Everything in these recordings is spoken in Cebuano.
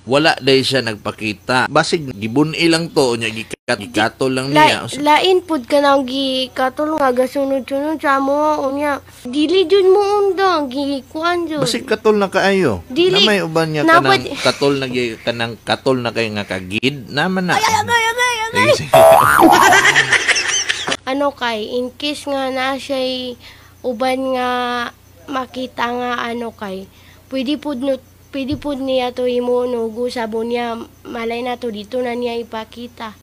Wala day siya nagpakita. Basig gibun-i lang to nya gikatol lang niya. Lain pud kanang gikatol nga gasunod-sunod sa amo unya. Dili jud mo undang gikuan jud. Basig katol na kaayo. Dili. Na may uban niya kanang katol na kanang katol na kay nga kagid naman na. Agay, agay, agay. Ano kay in case nga naa siya'y uban nga makita nga ano kay pwede pud no, pwede pud niya to himuon og usab niya, malay na to dito na niya ipakita.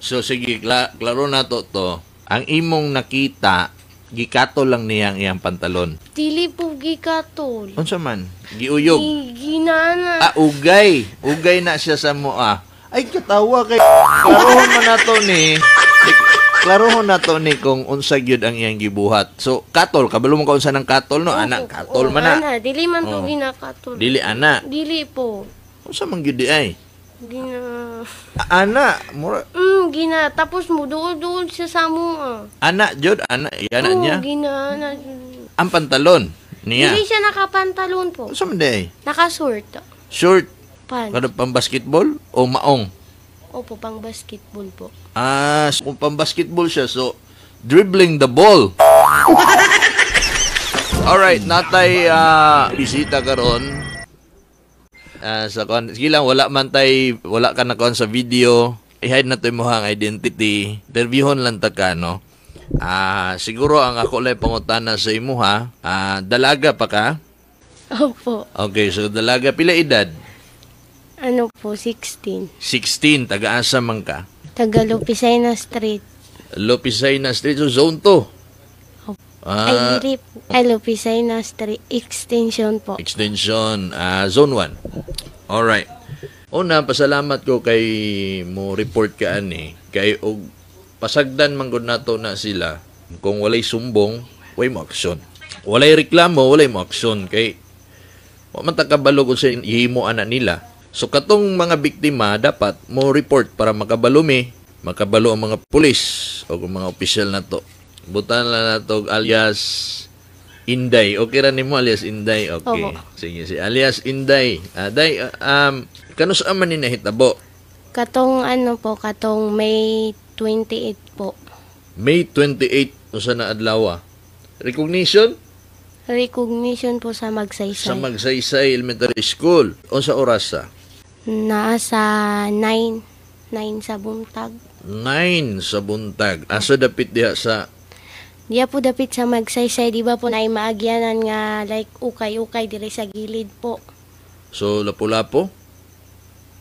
So sige, klaro na to to. Ang imong nakita, gikatol lang niya ang iyang pantalon. Dili po gikatol. Unsa man? Giuyog. Ginana. Ah, ugay. Ugay na siya sa mua. Ay, katawa kay klarohon man nato ni. Klarohon nato ni kung unsa gyud ang iyang gibuhat. So, katol, kabalo mo ka unsa ng katol, no? Ana, katol man na. Ana, dili man to Oh. ginakatol. Dili ana. Dili po. Unsa man gyud di ay? Gina Ah, ana, mura Gina tapos mo duol-duol siya sa mua. Ana jud, ana, ana Oo, niya. Gina ana. Ang pantalon niya. Dili siya nakapantalon po. Unsa man di ay? Naka-short. Short. Pants. Kada pang basketball o maong? Opo, pang basketball po. Ah, so kung pang basketball siya, so dribbling the ball. Alright, natay bisita karon. Sa kon, sige lang, wala man tay, wala ka na kon sa video. I-hide na to imong identity. Interviewon lang ta ka, no? Siguro ang ako lang pangutana sa imuha, dalaga pa ka? Opo. Okay, so dalaga, pila edad? Ano po, 16. 16, taga-asa man ka? Taga Lopisayna Street. Lopisayna Street, so Zone 2. Opo. Ay, dili po. Ay, Lopisayna Street. Extension po. Extension, Zone 1. Alright. Una, pasalamat ko kay mo report ka ani. Kay og pasagdan man gud nato na sila. Kung walay sumbong, walay mo aksyon. Walay reklamo, walay mo aksyon. Kay wa man ta kabalo kung sa himo ana nila. So katong mga biktima dapat mo report para makabalo mi, makabalo ang mga pulis o mga opisyal na to. Butan lang na to alias Inday. Okay ra nimo alias Inday. Okay. Opo. Sige, si alias Inday. Day, kanus man ni nahitabo? Katong ano po, katong May 28 po. May 28, usa na adlaw? Recognition? Recognition po sa Magsaysay. Sa Magsaysay Elementary School. Unsa oras sa? Naa sa 9, 9 sa buntag. 9 sa buntag. Asa dapit diha sa Diya po dapit sa Magsaysay, di ba po na maagyanan nga like ukay-ukay dire sa gilid po. So Lapu-Lapu?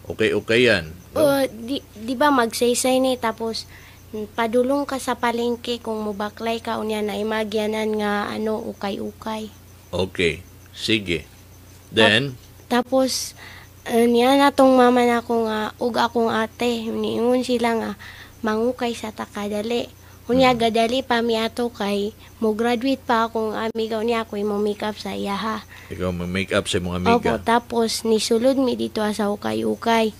Okay yan. O, di ba Magsaysay ni tapos padulong ka sa palengke, kung mubaklay ka unya na imagyanan nga ano ukay-ukay. Okay. Sige. Then, Tapos niya na tong mama na ko nga ug akong ate, niingon sila nga mangukay sa takadali. Unya gadali pa mi ato kay mo graduate pa akong amiga, unya ako mo makeup sa iyaha. Ikaw mag-make up sa imong Opo, amiga. Tapos nisulod mi dito sa ukay-ukay.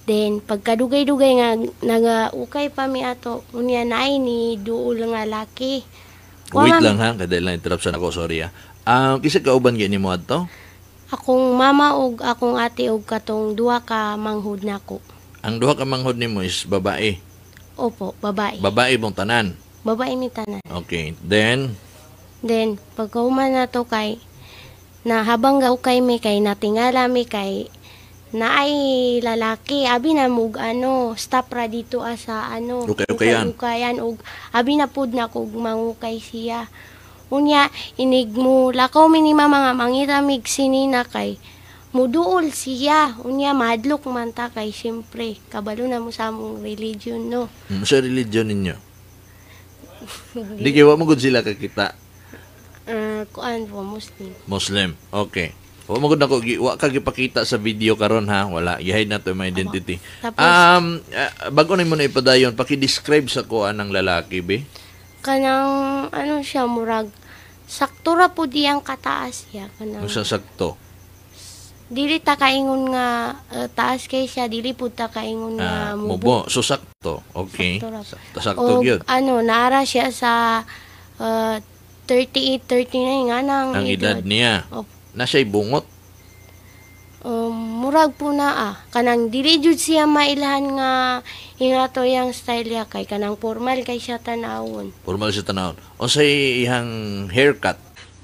Then pagkadugay-dugay nga naga-ukay pa mi ato, unya naay ni duol nga laki. Wait Wa lang ha, kada lang interruption ako, sorry ha. Kinsa kauban gyud nimo adto? Akong mama ug akong ate ug katong duha ka manghud nako. Ang duha ka manghud nimo is babae? Opo, babae. Babae mong tanan. Babae mi tanan. Okay. Then, Then pagkahuman nato kay na habang gaukay mi kay natingala mi kay naay lalaki, abi na mug ano stop ra dito asa ano Ukay-ukayan. Ukayan ug abi na pud na kog mangukay siya. Unya inig mo lakaw mi ni mama nga mangita mig sinina kay muduol siya. Unya mahadlok man ta kay syempre kabalo na mo sa among religion, no? Sa religion ninyo? Hindi kay wa mo gud sila kakita. Kuan po, Muslim. Muslim. Okay. Wa mo gud nako wa ka gipakita sa video karon ha. Wala. I-hide na to my identity. Tapos, Bago na mo na ipadayon, paki-describe sa kuan ng lalaki be. Kanang ano siya, murag sakto ra po diyang kataas siya kanang Unsa sakto? Dili ta kaingon nga taas kay siya, dili pud ta kaingon nga Mubo. mubo. So sakto. Okay. Sakto ra. Sakto, sakto Og gyud. ano naara siya sa 38 39 nga nang Ang edad niya. Opo. Na siya'y bungot. Murag po na ah. Kanang dili jud siya mailahan nga ingato yang style ya kay kanang formal kay siya tanawon. Formal siya tanawon. Unsay iyang haircut?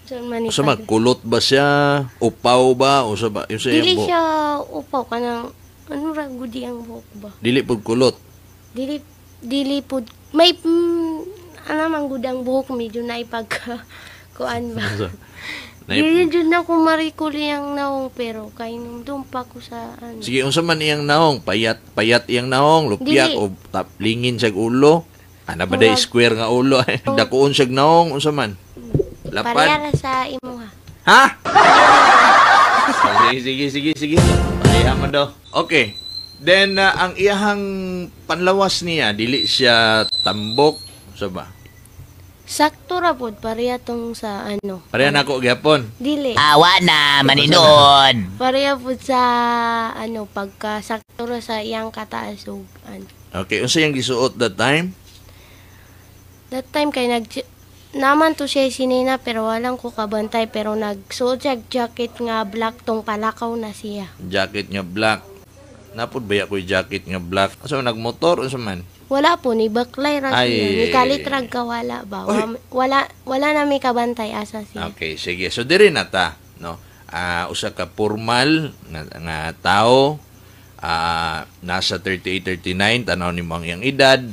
So, man Usa man kulot ba siya? Upaw ba? Usa ba? Usa Dili iyang buhok? siya upaw kanang ano ra gudi ang buhok ba? Dili pud kulot. Dili dili pud may ano man gud ang buhok medyo naipagka kuan ba. Usa? Dili jud na ko ma-recall iyang naong pero kay nung pa ko sa ano. Sige, unsa man iyang naong? Payat payat iyang naong, lupyak Dili. o tap, lingin siyag ulo? Ana ba day Murag- square nga ulo? Dakuon siyag naong, unsa man? Lapad? Pareha ra sa imuha. Ha? Sige, sige, sige, sige. Pareha man daw. Okay. Then, ang iyahang panlawas niya, dili siya tambok. Sa ba? Sakto ra pod pareha tong sa ano. Pareha na ako gyapon. Dili. Awa na, maninood. Pareha pod sa ano pagka sakto ra sa iyang kataas ug ano. Okay, unsa iyang gisuot that time? That time kay nag naman to siya sinina pero walang ko kabantay pero nagsuot siya og jacket nga black tong palakaw na siya. Jacket nga black. Napod ba ako'y jacket nga black? Asa man nagmotor unsa man? Wala po ni baklay ra Ay. siya. Ni kalit rag kawala ba. Oy. Wala wala na may kabantay asa siya. Okay, sige. So diri na ta, no? Usa ka formal nga tao, nasa 38 39, tanaw nimo ang iyang edad.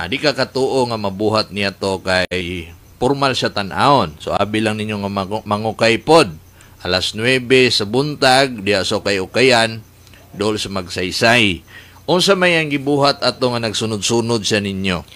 Di ka katuo nga mabuhat niya to kay formal siya tan-awon. So abi lang ninyo nga mangukay pod. Alas 9 sa buntag, diha sa ukay-ukayan, dool sa magsaysay. Unsa may ang gibuhat ato nga nagsunod-sunod siya ninyo?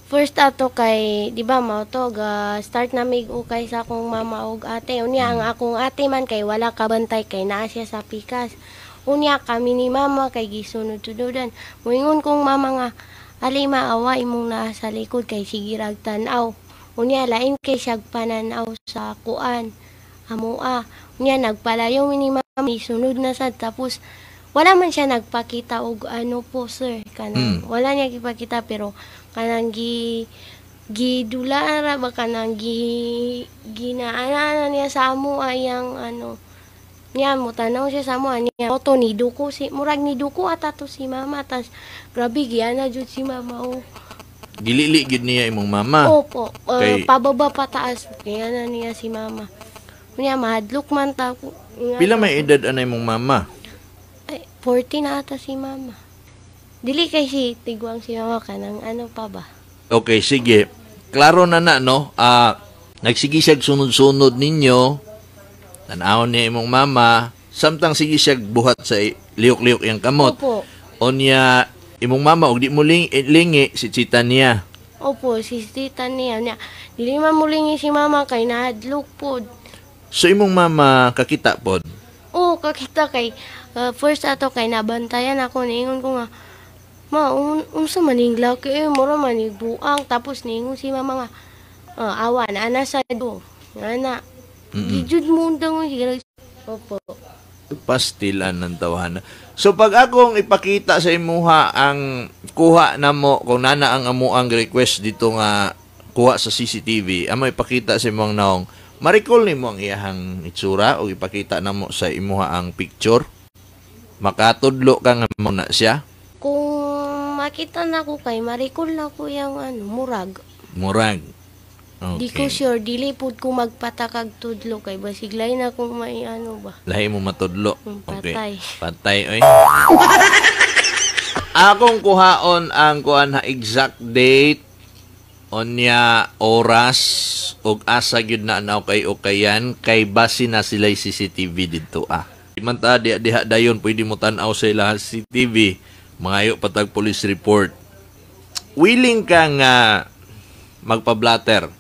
First ato kay, di ba mao to ga start na mig ukay sa akong mama ug ate. Unya ang akong ate man kay wala kabantay kay naa siya sa pikas. Unya kami ni mama kay gisunod-sunodan. Moingon kong mama nga ali maawa imong naa sa likod kay sige rag tan-aw. Unya lain kay siyag pananaw sa kuan amoa. Unya nagpalayo mi ni mama sunod na sad tapos wala man siya nagpakita og ano po sir kanang wala niya gipakita pero kanang gidulaan ra ba kanang ginaana niya sa amo ayang ano niya mo tanaw siya sa amo niya auto ni duko si murag ni duko ata to si mama tas grabe giana jud si mama oh. Gilili gid niya imong mama. Opo, Kay- pababa pataas giana niya si mama. Niya mahadlok man ta ko. Pila may edad anay imong mama? Ay, 40 na ata si mama. Dili kay si tiguang si mama kanang ano pa ba? Okay, sige. Klaro na na, no? Nagsige siyag sunod-sunod ninyo. Tanawon niya imong mama. Samtang sige siyag buhat sa liyok-liyok iyang kamot. Opo. Onya, imong mama, og di mo lingi, si tita niya. Opo, si tita niya. Niya, dili man mulingi si mama kay nahadlok pod. So, imong mama kakita pod? Oo, kakita kay first ato kay nabantayan ako niingon ko nga ma unsa man ning laki eh mura man ning buang tapos niingon si mama nga awa na ana sa do ana gijud mo undang sige. Opo. Pastilan ng tawahan. So pag akong ipakita sa imuha ang kuha namo kung nana ang amuang request dito nga kuha sa CCTV, amo ipakita sa imong naong, ma-recall nimo ang iyahang itsura o ipakita namo sa imuha ang picture? Makatudlo ka nga mo na siya? Kung makita na ko kay ma-recall na ko yang ano murag. Murag. Okay. Di ko sure, dili pud ko magpatakag tudlo kay basiglay na kung may ano ba. Lahi mo matudlo. Okay. Patay. Patay oy. Akong kuhaon ang kuan ha exact date onya oras ug asa gyud na anaw kay ukayan kay base na sila CCTV didto ah. Di man ta diha diha dayon pwede mo tan-aw sa ila CCTV, mangayo patag police report. Willing ka nga magpa-blatter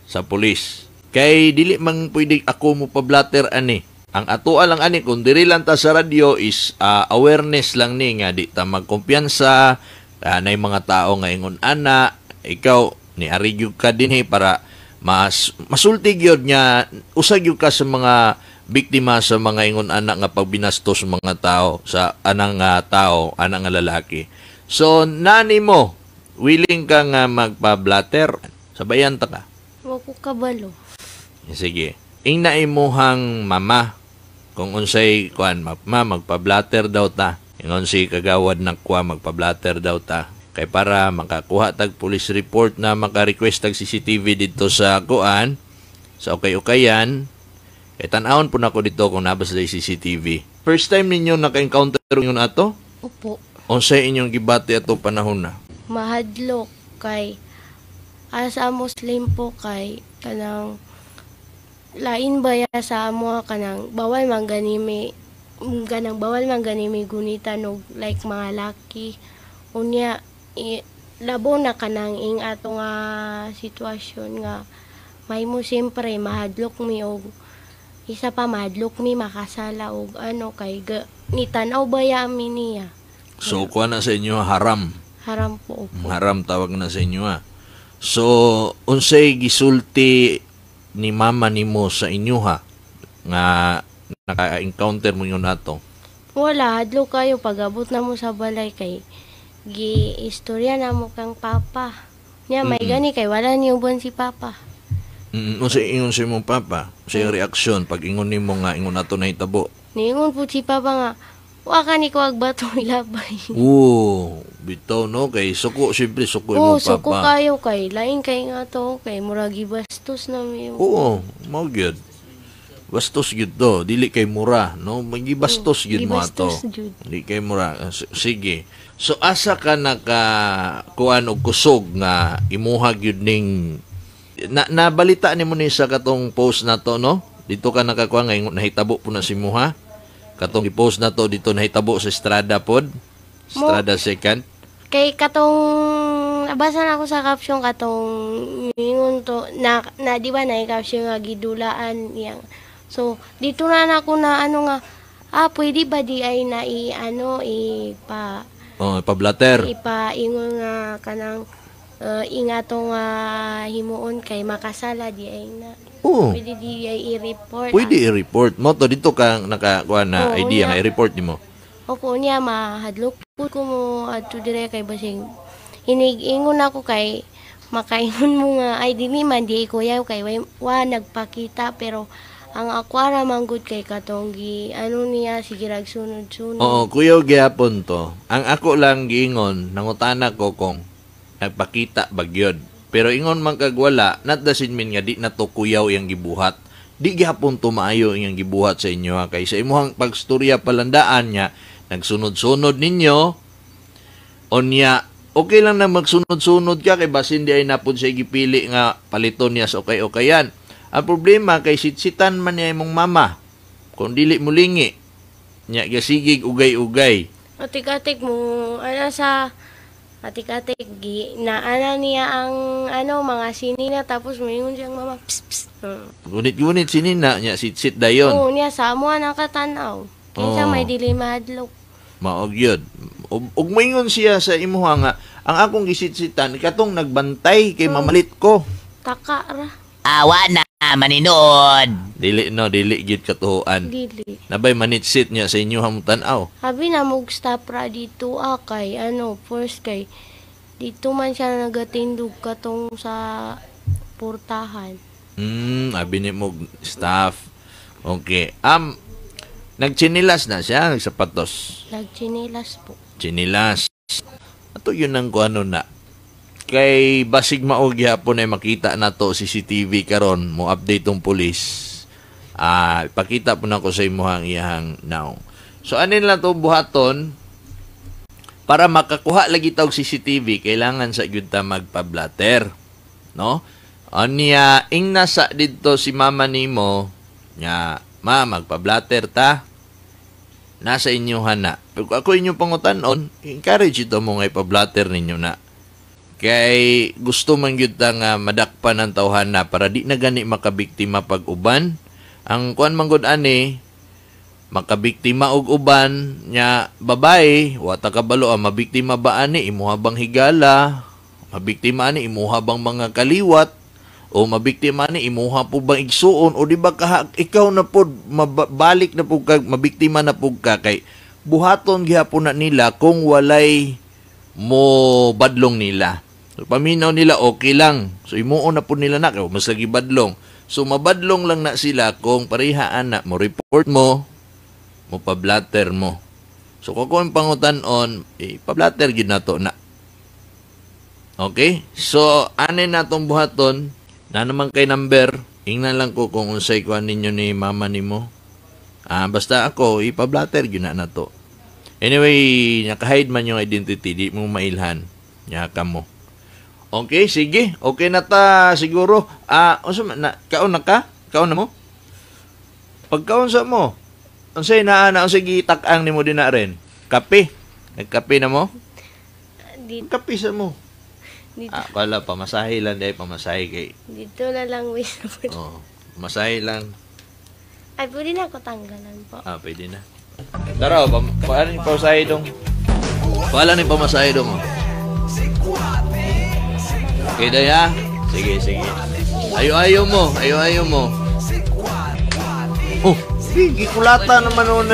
sa police. Kay dili man pwede ako mo pa-blatter ani. Ang atoa lang ani kung diri lang ta sa radyo is awareness lang ni nga di ta magkumpiyansa, nay mga tao nga ingon ana, ikaw ni ari gyud ka dinhi para mas masulti gyud nga usa gyud ka sa mga biktima sa mga ingon ana nga pagbinastos sa mga tao sa anang tao, anang nga lalaki. So nani mo willing ka nga magpa-blatter, sabayan ta ka. Wa ko kabalo. Sige. Ingna imuhang mama. Kung unsay kuan ma, magpa-blatter daw ta. Ingon si kagawad nagkuha, magpa-blatter daw ta. Kay para makakuha tag police report na maka-request tag CCTV dito sa kuan sa okay-okayan. Kay tan-awon po nako dito kung naa ba sila CCTV. First time ninyo naka-encounter yun ato? Opo. Unsay inyong gibati ato panahon na? Mahadlok kay asa Muslim po kay kanang lain ba ya sa amo, kanang bawal man ganimi, kanang bawal man ganimi gunitan og like mga laki. Unya labo na kanang ing ato nga sitwasyon nga mahimo, siyempre mahadlok mi, og isa pa, mahadlok mi makasala og ano kay nitan-aw ba ya mi niya. So kuha na sa inyo, haram. Haram po, opo. Haram tawag na sa inyo ha. So unsay gisulti ni mama nimo sa inyo ha nga naka-encounter mo yun ato? Wala, hadlok kayo pag-abot na mo sa balay kay gi-istorya na mo kang papa. Nya may gani kay wala ni uban si papa. Unsay ingon sa imong papa? Unsay reaksyon pag ingon nimo nga ingon ato nahitabo? Niingon po si papa nga, wa ka ni ko bato ilabay. Oo, bitaw no, kay suko, siyempre suko Oo, imong papa. Suko kayo kay lain kay nga to kay murag gibastos na mi. Oo, mao gyud. Bastos gyud to, dili kay mura, no? Magibastos gyud mo ato. Gibastos jud. Dili kay mura. Sige. So asa ka naka kuan og kusog nga imuha gyud ning na, nabalita nimo ni sa katong post na to, no? Dito ka nakakuha nga nahitabo po na si muha. Katong i-post na to dito, nahitabo sa Estrada pod. Estrada Second. Kay katong nabasa na ako sa caption, katong ingon to na, na di ba na caption nga gidulaan niyang. So dito na nako na ano nga, ah, pwede ba di ay na i ano ipa Oh, pa-blatter. Ipa ingon nga kanang ingato nga himuon kay makasala di ay na. Oo. Pwede di ay i-report. Pwede i-report mo to dito ka nakakuha na Oo, idea nga. nga i-report nimo. Opo, niya mahadlok po ko mo adto dire kay basing inig-ingon ako kay makaingon mo nga ay dili man di kuya kay wa nagpakita, pero ang ako ra man gud kay katong gi ano niya sige rag sunod-sunod. Oo, kuya gihapon to. Ang ako lang giingon, nangutana ko kung nagpakita ba gyud. Pero ingon man kag wala, not doesn't mean nga di na to kuyaw iyang gibuhat. Di gihapon to maayo iyang gibuhat sa inyo ha. Kay sa imuhang pagstorya palandaan niya, nagsunod-sunod ninyo, onya, okay lang na magsunod-sunod ka kay basin di ay napod siya gipili nga paliton niya sa okay-okayan. Ang problema kay sitsitan man niya imong mama. Kung dili mulingi, nya gasigig ugay-ugay. Atik-atik mo ana sa atik-atik gi naana niya ang ano mga sinina, tapos moingon siyang mama, "Psst, psst." Gunit-gunit sinina nya sitsit dayon. Oo, niya sa amo ang katanaw. Kinsa Oo. may dili mahadlok. Maog yun. Ug moingon siya sa imuha nga ang akong gisitsitan katong nagbantay kay mamalit ko. Taka ra. Awa na maninood. Dili no, dili gyud katuoan. Dili. Nabay manitsit niya sa inyo hamong tan-aw. Habi na mo stop ra dito ah, kay ano first kay dito man siya nagatindog katong sa portahan. Abi ni mo staff. Okay. Nagchinilas na siya, nagsapatos. Nagchinilas po. Chinilas. Ato yun ang kuano na. Kay basig mao gihapon ay makita na to CCTV karon mo update tong pulis. Ah, ipakita po nako sa imuhang iyahang now. So anin lang to buhaton para makakuha lagi tawg CCTV, kailangan sa gyud ta magpa-blatter, no? Anya ing nasa didto si mama nimo nya, "Ma, magpa-blatter ta." Nasa inyo na. Pero kung ako inyong pangutanon, encourage ito mo nga ipa-blatter ninyo na. Kay gusto man gyud ta nga madakpan ang tawhan na para di na gani makabiktima pag uban. Ang kuan man gud ani, makabiktima og uban nya babae, wa ta kabalo ang mabiktima ba ani imuha bang higala, mabiktima ani imuha bang mga kaliwat, o mabiktima ani imuha po bang igsuon, o di ba kaha, ikaw na pod mabalik na pud ka, mabiktima na pud ka kay buhaton gihapon na nila kung walay mo badlong nila. So, paminaw nila okay lang. So imuon na pud nila na kay mas lagi badlong. So mabadlong lang na sila kung parehaan na mo report mo. Mo pa-blatter mo. So kung akong pangutan-on, ipa-blatter gyud nato na. Okay? So ani natong buhaton, na naman kay number, ingnan lang ko kung unsay kuan ninyo ni mama nimo. Ah, basta ako ipa-blatter gyud na nato. Anyway, naka-hide man yung identity, di mo mailhan. Nya ka mo. Okay, sige. Okay na ta siguro. Ah, unsa man na kaon na ka? Kaon na mo? Pagkaon sa mo. Unsay naa na, unsay gitak-ang nimo din na rin? Kape. Nagkape na mo? Dito, Kape sa mo. dito, Ah, wala, pamasahe lang dahil pamasahe kay. Dito na lang wait. Oh, pamasahe lang. Ay, pwede na ako tanggalan po. Ah, pwede na. Tara, paano yung pamasahe dong? Paano yung pamasahe dong? Oh? Okay, daya? Sige, sige. Ayo-ayo mo, ayo-ayo mo. Oh, gikulata naman nun.